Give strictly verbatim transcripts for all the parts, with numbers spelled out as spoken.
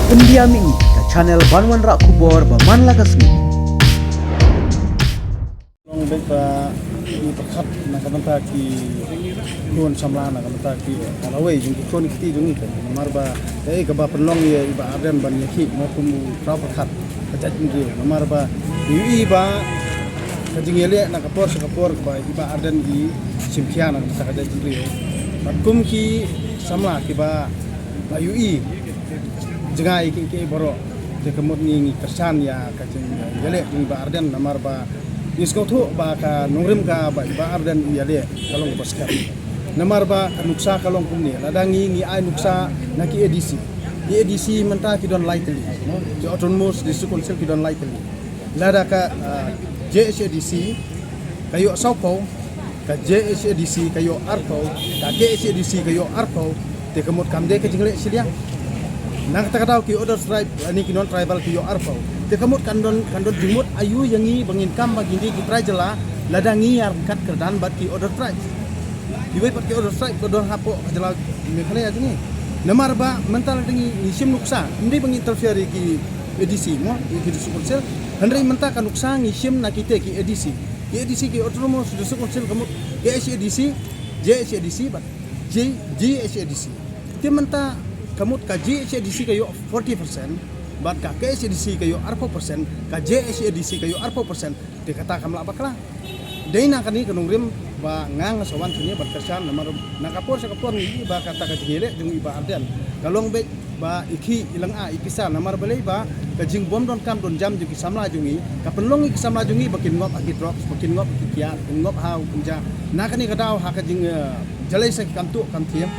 Pyndiam ïa ngi ka channel ban wanrah khubor ba man la ka sngi. Long bad ba ngi pyrkhat na ka bynta ki khun samla, na ka bynta ki, ka lawei jong ki khun ki kti jong ngi. Namar ba kaei kaba pynlong ïa i Bah Ardent ban ïakhih mo kum u khraw pyrkhat ka jaitbynriew. Namar ba ïohi ba ka jingïaleh na ka por sha ka por kaba i Bah Ardent i shim khia na ka bynta ka jaitbynriew. Bad kum ki samla kiba la ïohi jngai ki ki baroh, te ka mut ngi ngi kyrshan ïa ka jingïaleh jong i Bah Ardent. Namar ba ngi sngewthuh ba ka nongrim kaba i Bah Ardent i ïaleh ka long kaba skhem. Namar ba ka nuksa ka long kumne, lada ngi ngi ai nuksa na ki A D C, ki A D C mynta ki don lai tylli, no? Ki Autonomous District Council ki don lai tylli. Lada ka, ah, J H A D C ka ïoh sawphew, ka J H A D C ka ïoh arphew, ka K H A D C ka ïoh arphew, te ka mut kam dei ka jingleh shiliang. Na kata ka daw ki other tribe, ani ki non tribal ki ïoh arphew. Te ka mut kan don, kan don jingmut aïu ïa ngi ba ngin kam ba ngin dei ki trai jylla, lada ngi ïa ryngkat kyrdan bad ki other tribe. Kiwei pat ki other tribe ka don hapoh ka jylla Meghalaya jong ngi. Namar ba mynta lada ngi, ngi shim nuksa, ym dei ba ngi interfere ïa ki A D C mo, ïa ki District Council. Hynrei mynta ka nuksa ngi shim na kita ki A D C. Ki A D C ki Autonomous District Council ka mut K H A D C, J H A D C bad J, J H A D C. Te mynta ka mut ka J H A D C ka ïoh forty percent, bad ka K H A D C ka ïoh arphew percent, ka J H A D C ka ïoh arphew percent. Te kata kam lah bakla. Dei na kane ka nongrim ba nga nga sa wan shane ban kyrshan, namar na ka por sha ka por ngi ïohi ba kata ka jingïaleh jong i Bah Ardent ka long beit ba i khih i lynga i pisa, namar balei ba ka jingbym donkam donjam jong ki samla jong ngi ka pynlong ïa ki samla jong ngi ba kin ngop ha ki drugs, ba kin ngop ha ki kiad, kin ngop ha u kynja. Na kane ka daw ha ka jing, eh, jalei sa ki kam tuh kam thiam.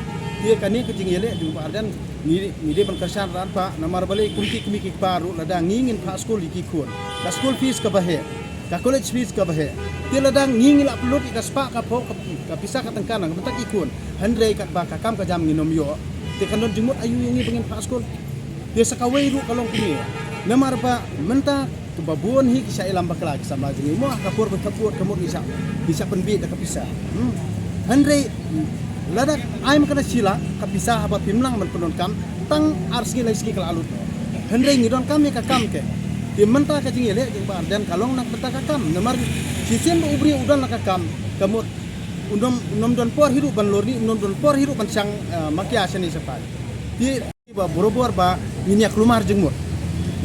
Te kane ka jingïaleh jong i Bah Ardent ngi, ngi dei ban kyrshan rad ba, namar balei kum ki kmie ki kpa ruh lada ngi ngin phah skul ïa ki khun, ka school fees kaba heh, ka college fees kaba heh. Te lada ngi ngi la pynlut ïa ka spah ka phew ka, ka pisa ka tyngka na ka bynta ki khun, hynrei katba ka kam ka jam ngin ym ïoh, te kan don jingmut aïu ïa ngi ba ngin phah skul? Te sa kawei ruh ka long kumne, namar ba mynta kaba bun hi ki shah ïalam bakla ki samla jong ngi mo, ha ka por ba ka por ka mut ngi shah, ngi shah pynbit da ka pisa. Hmm. Hynrei lada ai ma ka da shi lak ka pisa haba phim nang ban pyndonkam, tang ar sngi lai sngi ka la lut. Hynrei ngi donkam ïa ka kam ke. Te mynta ka jingïaleh jong i Bah Ardent ka long na ka bynta ka kam. Namar shisien ba u briew u don la ka kam, ka mut un ym, un ym don por hi ruh ban lorni, un ym don por hi ruh ban shang, eh, makia shane shatai. Te ba borabor ba ngin ïa kulmar jingmut.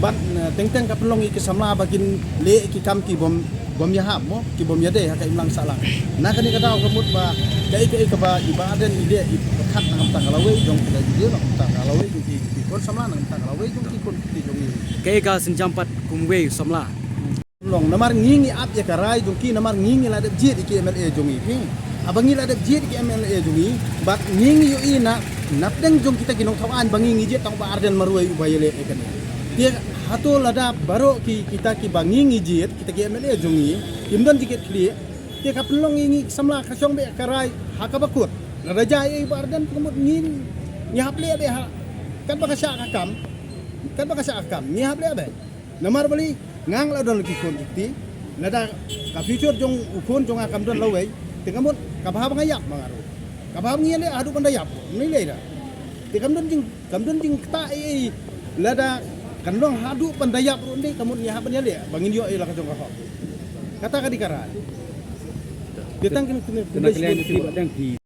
Bad, eh, teng teng ka pynlong ïa ki samla ba kin leh ki kam ki bym, bym ïahap mo, ki bym ïadei ha ka imlang sahlang. Na kane ka daw ka mut ba kaei kaei kaba i Bah Ardent i dei i pyrkhat na ka bynta ka lawei jong ki, na ka bynta ka lawei jong ki, ki khun samla, na ka bynta ka lawei jong ki khun ki jong ngi. Kaei ka sienjam pat kumwei samla. Long, namar ngi ngi ap ïa ka rai jong ki, namar ngi ngi la dep jied ïa ki M L A jong ngi, phi. Haba ngi la dep jied ïa ki M L A jong ngi, bad ngi ngi ïohi na, napdeng jong kita ki nongthaw aiñ ba ngi ngi jied tang Bah Ardent marwei uba ïaleh ïa kane. Te hato lada baroh ki, kita kiba ngi ngi jied, kita ki M L A jong ngi, kim don jingkitkhlieh, te ka pynlong ïa ngi samla ka shong beit ka rai ha kaba kut. Lada jia ïa i Bah Ardent ka mut ngi, ngi hap leh beit ha, katba ka shah ka kam, katba ka shah ka kam ngi hap leh beit. Namar balei, nga nga la don ki khun ki kti, lada ka future jong u khun jong nga kam don lawei, te ka mut kaba hap ba nga ïap ma nga ruh, kaba hap ngi ïaleh haduh ban da ïap, ngi leh da. Te kam don jing, kam don jingktah ei ei, lada kan long haduh ban da ïap ruh, ngi ka mut ngi hap ban ïaleh ba ngin ïoh ïa la ka jong ka hok. Kata ka dei ka rai. Te tang kine, kine, kine, kine, kine, kine, kine, kine, kine,